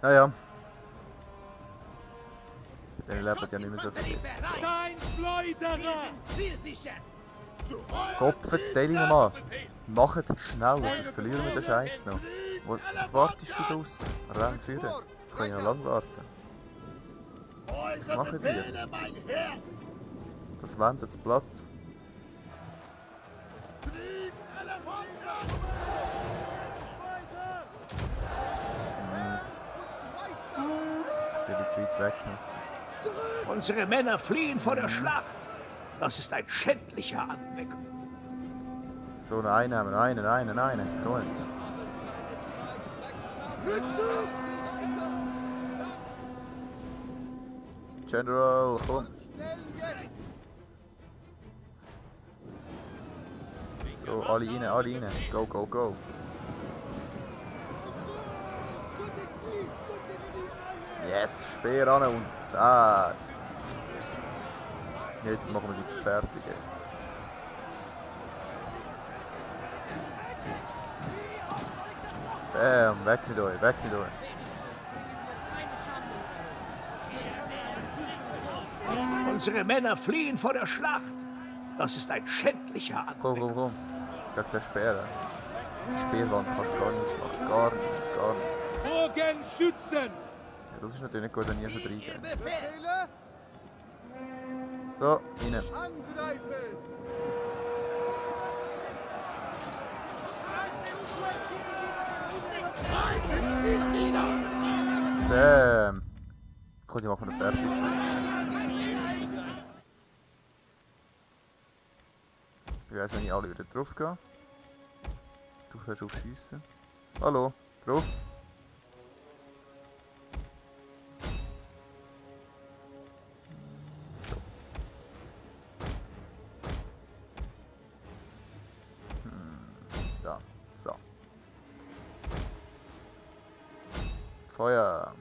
Naja. Dann lebt ja nicht mehr so viel jetzt. So. Kopfverteilung nochmal. Macht schnell, sonst verlieren wir den Scheiß noch. Was wartest du draussen? Renn führen. Ich kann ja noch lange warten. Was machen die? Das wendet das Blatt. Ich bin zu weit weg. Unsere Männer fliehen vor der Schlacht. Das ist ein schändlicher Anblick. So, einen. Komm on. General, komm. So, alle rein. Go. Yes, Speer an und zack. Jetzt machen wir sie fertig. Bam, weg mit euch. Unsere Männer fliehen vor der Schlacht. Das ist ein schändlicher Anblick. Komm. Gegen den Speer. Die Speerwand kannst du gar nicht machen. Gar nicht. Bogenschützen! Ja, das ist natürlich nicht gut, wenn ihr schon reingehen. So, rein. Damn. Komm, die machen wir fertig. Ich weiss, wenn ich alle wieder drauf gehe. Du hörst auf schiessen. Hallo, drauf. Da, so. Feuer.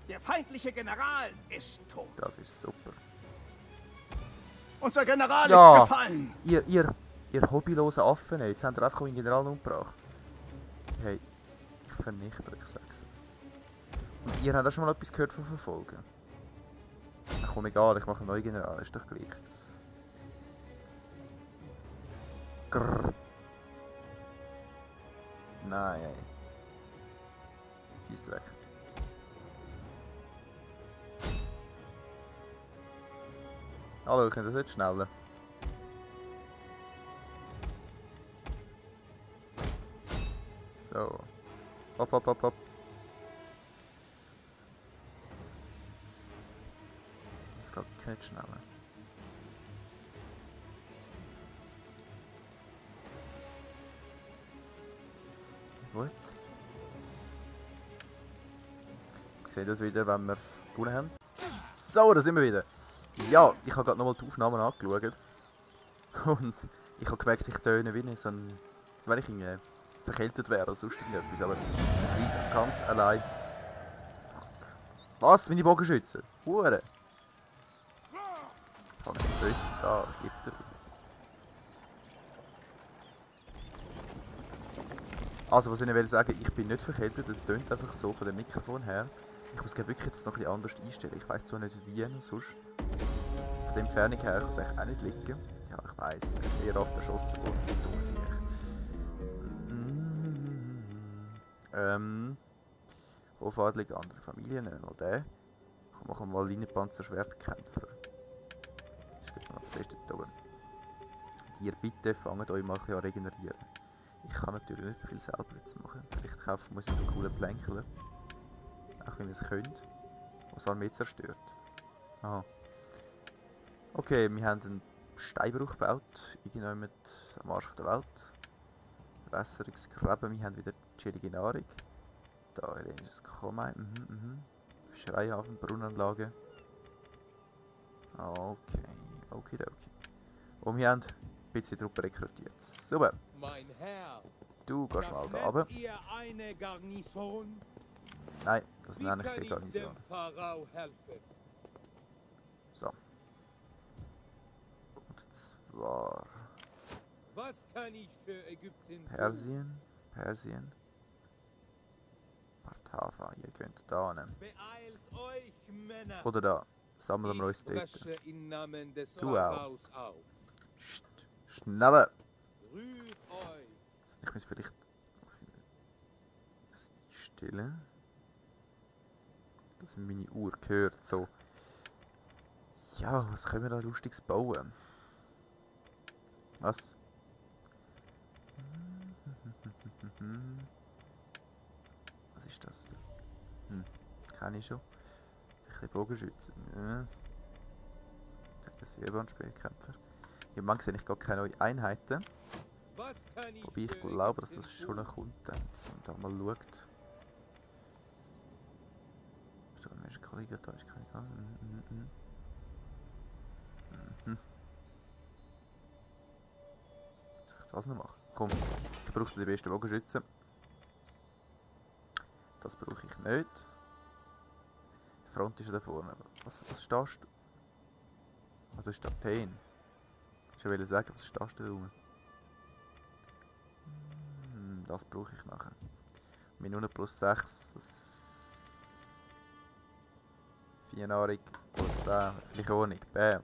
Der feindliche General ist tot. Das ist super. Unser General Ja. ist gefallen. Ihr hobbylosen Affen, jetzt habt ihr einfach meinen General umgebracht. Hey, ich vernichte euch, sag's. Und ihr habt auch schon mal etwas gehört von Verfolgen. Ach komm, egal, ich mache einen neuen General, ist doch gleich. Grrr. Nein, ey. Scheissdreck. Hallo, könnt ihr das jetzt schneller? So. Hopp. Das geht nicht schneller. Gut. Ich sehe das wieder, wenn wir es gewonnen haben. So, da sind wir wieder. Ja, ich habe gerade nochmal die Aufnahmen angeschaut. Und ich habe gemerkt, ich töne wie nicht so ein... wenn ich irgendwie verkältet wäre oder sonst irgendetwas. Aber es liegt ganz allein. Fuck. Was? Meine Bogenschützen? Hure! Fuck, ich bin da, ich gebe dir. Also, was ich will sagen, ich bin nicht verkältet, es tönt einfach so von dem Mikrofon her. Ich muss wirklich das noch ein bisschen anders einstellen. Ich weiss zwar nicht wie und sonst. Von der Entfernung her kann es eigentlich auch nicht liegen. Ja, ich weiss, es ist eher oft erschossen worden, dumm sehe ich. Hofadlige andere Familien, nehmen wir mal den. Ich mache mal Linienpanzerschwertkämpfer. Das ist noch das Beste da oben. Ihr bitte fangt euch mal ein bisschen an regenerieren. Ich kann natürlich nicht viel selber jetzt machen. Vielleicht kaufen muss ich so einen coolen Plänkler. Auch wenn ihr es könnt. Was Armee zerstört. Aha. Okay, wir haben einen Steinbruch gebaut. Irgendjemand am Arsch der Welt. Wässerungsgraben, wir haben wieder chillige Nahrung. Da ist es gekommen. Fischereihafen, Brunnenanlage. Okay. Und wir haben ein bisschen Truppen rekrutiert. Super. Mein Herr, Du gehst mal da runter. Nein, das nenne ich keine Garnison. So. Und zwar Was kann ich für Ägypten tun? Persien. Persien. Partava, ihr könnt da hin. Beeilt euch, Männer! Oder da. Sammeln wir uns Ich dort. breche im Namen des Du auch. Pharaos auf. Psst, schneller! Rührt euch! Ich muss vielleicht das einstellen. Dass meine Uhr gehört. So. Ja, was können wir da Lustiges bauen? Was? Was ist das? Kenne ich schon. Ein bisschen Bogenschützen. Ja. Säbelspielkämpfer. Im Moment sehe ich gar keine neuen Einheiten. Was kann ich Wobei ich für glaube, dass Ägypten das schon tun? kommt. Wenn man da mal schaut. So, ein Mensch, Kollege, da ist keine Ahnung. Soll ich das noch machen? Komm, ich brauche den besten Bogenschützen. Das brauche ich nicht. Die Front ist ja da vorne. Was stehst du? Oh, das ist Athen. Ich wollte sagen, was stehst du da rum? Das brauche ich nachher. Minute plus 6, das... 4 Nahrung plus 10, vielleicht auch nicht. Bam.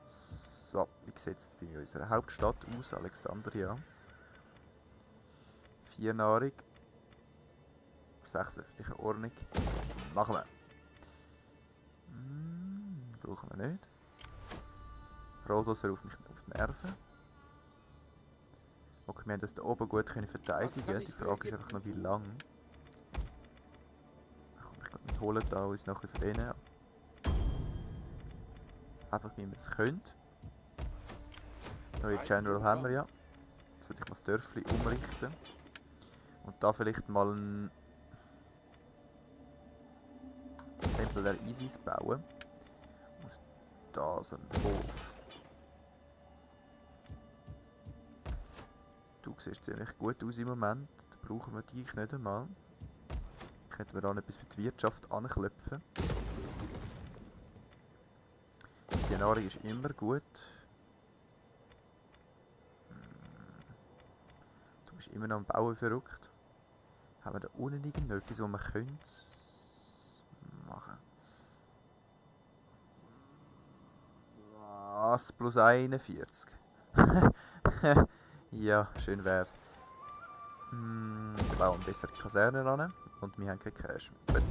So, wie sieht es bei unserer Hauptstadt aus, Alexandria? 4 Nahrung. 6 öffentliche Ordnung. Machen wir. Brauchen wir nicht. Rhodos ruft mich auf die Nerven. Okay, wir haben das da oben gut können verteidigen. Die Frage ist einfach noch, wie lange. Ich glaube, wir holen da uns noch ein bisschen von denen. Einfach, wie wir es können. Neue General haben wir ja. Jetzt sollte ich mal das Dörfli umrichten. Und da vielleicht mal einen Tempel der Isis bauen. Und da so einen Hof. Du siehst ziemlich gut aus im Moment. Da brauchen wir dich nicht einmal. Könnten wir da etwas für die Wirtschaft anklopfen. Die Nahrung ist immer gut. Du bist immer noch am Bauen verrückt. Haben wir da unten irgendetwas, was wir können machen? Was? Plus 41. Ja, schön wär's. Wir bauen besser die Kaserne an und wir haben keinen Cash. Gut.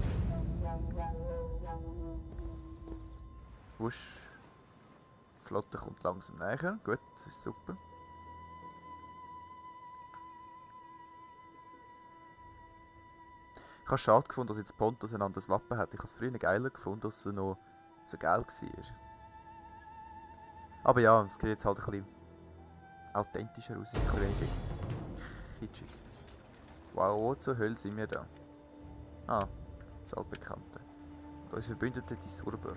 Wusch. Die Flotte kommt langsam näher. Gut, das ist super. Ich habe es schade gefunden, dass jetzt Pontus ein anderes Wappen hat. Ich habe es früher geiler gefunden, dass es noch so geil war. Aber ja, es sieht jetzt halt ein bisschen authentischer aus, ein bisschen weniger kitschig. Wow, wo zur Hölle sind wir da? Ah, das Altbekannte. Und unsere Verbündete, die Surber.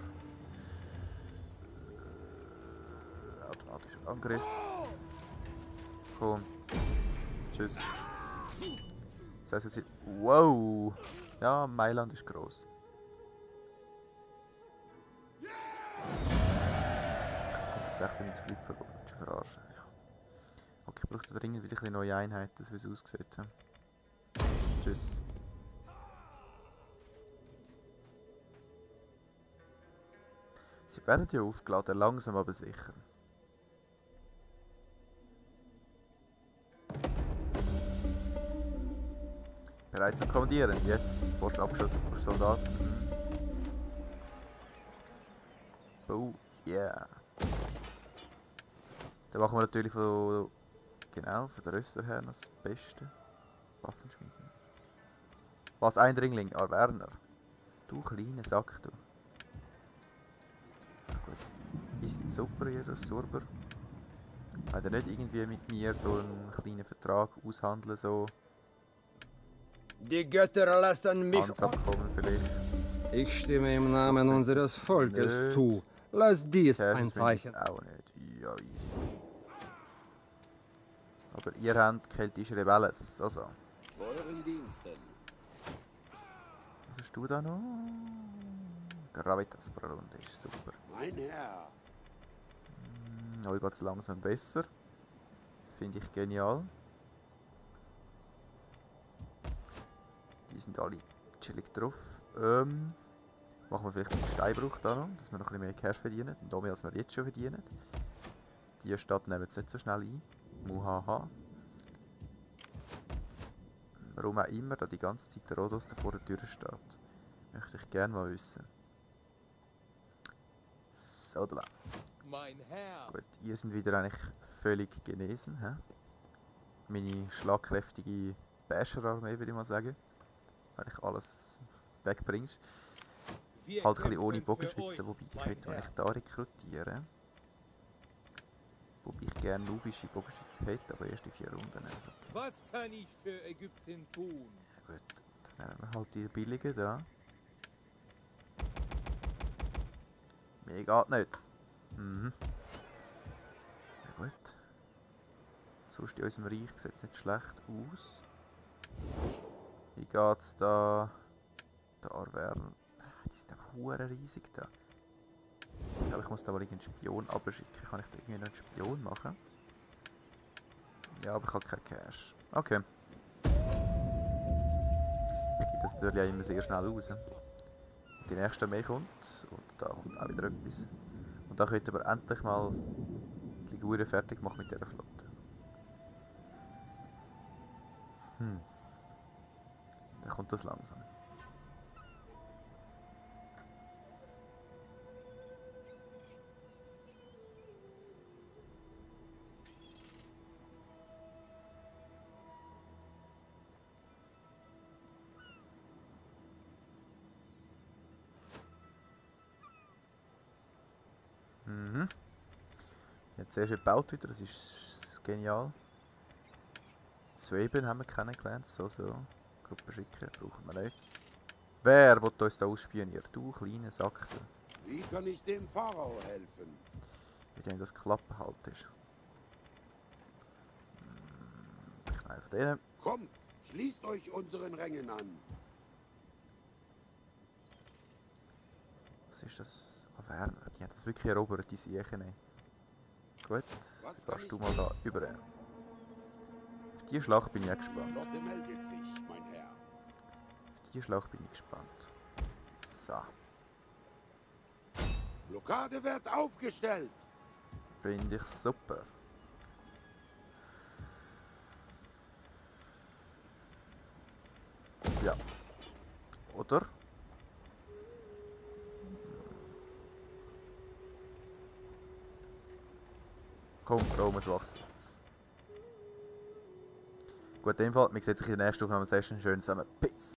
Automatischer Angriff. Komm. Tschüss. Das heisst, wow! Ja, Mailand ist gross. Ich habe 196 Leute verloren. Das ist verarschen. Ja. Okay, ich brauche dringend wieder eine neue Einheit, dass wir es ausgesehen haben. Tschüss. Sie werden ja aufgeladen, langsam aber sicher. Bereit zum Kommandieren? Yes, fast abgeschossen pro Soldat. Oh, yeah. Dann machen wir natürlich von der Rösser her noch das Beste. Waffenschmieden. Was, Eindringling? Ah, Werner. Du kleiner Sack, du. Gut. Ist super, ihr Surber. Wollt ihr nicht irgendwie mit mir so einen kleinen Vertrag aushandeln, so? Die Götter lassen mich. Handelsabkommen vielleicht. Ich stimme im Namen unseres Volkes Nö. zu. Lass dies ein Das Zeichen. auch nicht. Ja, easy. Aber ihr habt keltische Rebelles, also. Zu euren Diensten. Was hast du da noch? Gravitas pro Runde ist super. Mein Herr. Heute geht es langsam besser. Finde ich genial. Die sind alle chillig drauf. Machen wir vielleicht einen Steinbruch da noch, dass wir noch ein bisschen mehr Cash verdienen. Noch mehr als wir jetzt schon verdienen. Die Stadt nehmen wir nicht so schnell ein. Muhaha. Warum auch immer da die ganze Zeit der Rhodos da vor der Tür steht. Möchte ich gerne mal wissen. So, da. Mein Herr. Gut, ihr seid wieder eigentlich völlig genesen. He? Meine schlagkräftige Basher-Armee, würde ich mal sagen. Weil ich alles wegbringst. Wir Halt ein bisschen kämpfen ohne für Bogenschützen, euch, wobei die mein könnte man Herr. echt da rekrutieren. Wobei ich gerne nubische Bogenschützen hätte, aber erst in 4 Runden. Also okay. Was kann ich für Ägypten tun? Ja, gut, dann nehmen wir halt die billigen da. Mehr geht nicht. Mhm. Ja gut. Sonst in unserem Reich sieht es nicht schlecht aus. Wie geht's da? Da Arvern. Die sind einfach hure riesig da. Ich glaube, ich muss da mal einen Spion abschicken. Kann ich da irgendwie noch einen Spion machen? Ja, aber ich habe keinen Cash. Okay. Ich gebe das natürlich auch immer sehr schnell raus. Die nächste Armee kommt und da kommt auch wieder etwas. Und da könnten wir endlich mal die Liguren fertig machen mit dieser Flotte. Dann kommt das langsam. Jetzt sehr viel gebaut wieder, das ist genial. Sweben haben wir kennengelernt, so. Gruppe schicken, brauchen wir nicht. Wer will uns da ausspionieren? Du kleiner Sack. Wie kann ich dem Pharao helfen? Mit dem das Klappen halt ist. Ich nehme von denen. Kommt, schließt euch unseren Rängen an. Was ist das? Averne. Die hat das wirklich erobert, die Siechen. Gut, dann gehst du mal da über. Auf die Schlacht bin ich auch gespannt. Lotte meldet sich, mein Herr. Auf die Schlacht bin ich gespannt. So, Blockade wird aufgestellt. finde ich super. Ja. Oder? Komm, Rom muss wachsen. Gut, in dem Fall, wir sehen uns in der nächsten Aufnahmesession. Schön zusammen. Peace.